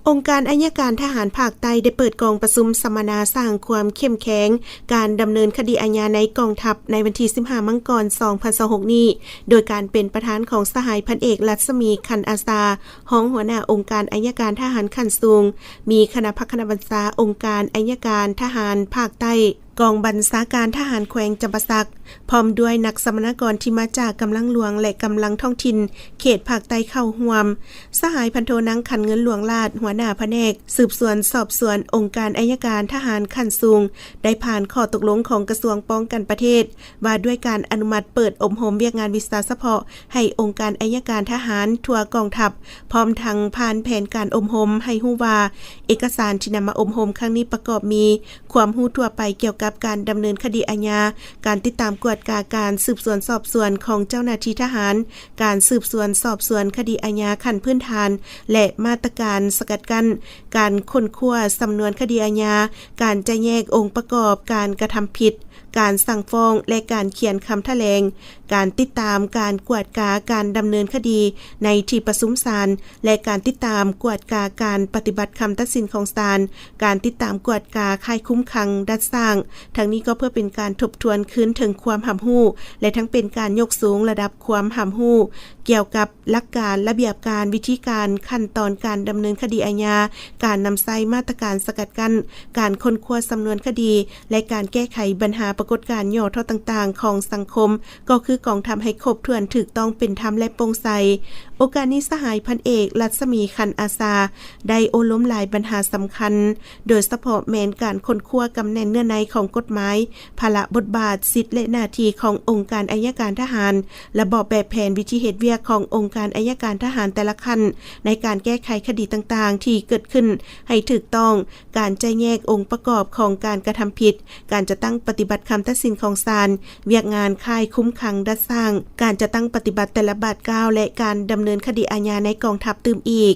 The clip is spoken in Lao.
ອົງການໄອຍະການທະຫານພາກໃຕ້ ໄດ້ເປີດກອງປະຊຸມສຳມະນາສ້າງຄວາມເຂັ້ມແຂງການດຳເນີນຄະດີອາຍາໃນກອງທັບ ໃນວັນທີສິບຫ້າ ມັງກອນ ສອງພັນຊາວຫົກນີ້ ໂດຍການເປັນປະທານຂອງສະຫາຍພັນເອກ ລັດສະໝີ ຄັນອາຊາ ຮອງຫົວໜ້າອົງການໄອຍະການທະຫານຂັ້ນສູງ, ມີຄະນະພັກຄະນະບັນຊາອົງການໄອຍະການທະຫານພາກໃຕ້, ກອງບັນຊາການທະຫານແຂວງຈຳປາສັກ, ພ້ອມດ້ວຍນັກສຳມະນາກອນທີ່ມາຈາກກຳລັງຫຼວງ ແລະ ກຳລັງທ້ອງຖິ່ນເຂດພາກໃຕ້ເຂົ້າຮ່ວມ. ສະຫາຍພັນໂທ ນາງ ຂັນເງິນ ຫຼວງລາດ ຫົວໜ້າພະແນກສືບສວນສອບສວນອົງການໄອຍະການທະຫານຂັ້ນສູງ ໄດ້ຜ່ານຂໍ້ຕົກລົງຂອງກະຊວງປ້ອງກັນປະເທດ ວ່າດ້ວຍການອະນຸມັດເປີດອົບຮົມວຽກງານວິຊາສະເພາະໃຫ້ອົງການໄອຍະການທະຫານທົ່ວກອງທັບ, ພ້ອມທັງຜ່ານແຜນການອົບຮົມໃຫ້ຮູ້ວ່າ ເອກະສານທີ່ນຳມາອົບຮົມຄັ້ງນີ້ປະກອບມີ ຄວາມຮູ້ທົ່ວໄປກ່ຽວກັບການດຳເນີນຄະດີອາຍາ, ການຕິດຕາມກວດກາການສືບສວນສອບສວນຂອງເຈົ້າໜ້າທີ່ທະຫານ, ການສືບສວນສອບສວນຄະດີອາຍາຂັ້ນພື້ນຖານ ແລະ ມາດຕະການສະກັດກັ້ນການຄົ້ນຄວ້າສຳນວນຄະດີອາຍາ, ການຈະແຍກອົງປະກອບການກະທຳຜິດ, ການສັ່ງຟ້ອງ ແລະ ການຂຽນຄຳຖະແຫຼງ, ການຕິດຕາມການກວດກາການດຳເນີນຄະດີໃນທີ່ປະຊຸມສານ ແລະ ການຕິດຕາມກວດກາການປະຕິບັດຄຳຕັດສິນຂອງສານ, ການຕິດຕາມກວດກາຄ້າຍຄຸມຂັງດັດສ້າງ. ທັງນີ້ກໍເພື່ອເປັນການທົບທວນຄືນເຖິງຄວາມຮັບຮູ້ ແລະ ທັງເປັນການຍົກສູງລະດັບຄວາມຮັບຮູ້ກ່ຽວກັບ ຫຼັກການ, ລະບຽບການ, ວິທີການ, ຂັ້ນຕອນການດຳເນີນຄະດີອາຍາ, ການນຳໃຊ້ມາດຕະການສະກັດກັ້ນການຄົ້ນຄວ້າສຳນວນຄະດີ ແລະ ການແກ້ໄຂບັນຫາປາກົດການຫຍໍ້ທໍ້ຕ່າງໆຂອງສັງຄົມ ກໍຄືກອງທັບໃຫ້ຄົບຖ້ວນຖືກຕ້ອງເປັນທຳ ແລະ ໂປ່ງໃສ. ໂອກາດນີ້ ສະຫາຍພັນເອກ ລັດສະໝີ ຄັນອາຊາ ໄດ້ໂອ້ລົມຫຼາຍບັນຫາສຳຄັນ, ໂດຍສະເພາະແມ່ນການຄົ້ນຄວ້າກຳແໜ້ນເນື້ອໃນຂອງກົດໝາຍ, ພາລະບົດບາດ, ສິດ ແລະ ໜ້າທີ່ຂອງອົງການໄອຍະການທະຫານ, ລະບອບແບບແຜນ, ວິທີເຮັດວຽກຂອງອົງການໄອຍະການທະຫານແຕ່ລະຂັ້ນ ໃນການແກ້ໄຂຄະດີຕ່າງໆທີ່ເກີດຂຶ້ນໃຫ້ຖືກຕ້ອງ, ການຈະແຍກອົງປະກອບຂອງການກະທຳຜິດ, ການຈັດຕັ້ງປະຕິບັດຄຳຕັດສິນຂອງສານ, ວຽກງານຄ້າຍຄຸມຂັງດັດສ້າງ, ການຈັດຕັ້ງປະຕິບັດແຕ່ລະບາດກ້າວ ແລະ ການດຳເນີນຄະດີອາຍາໃນກອງທັບຕື່ມອີກ.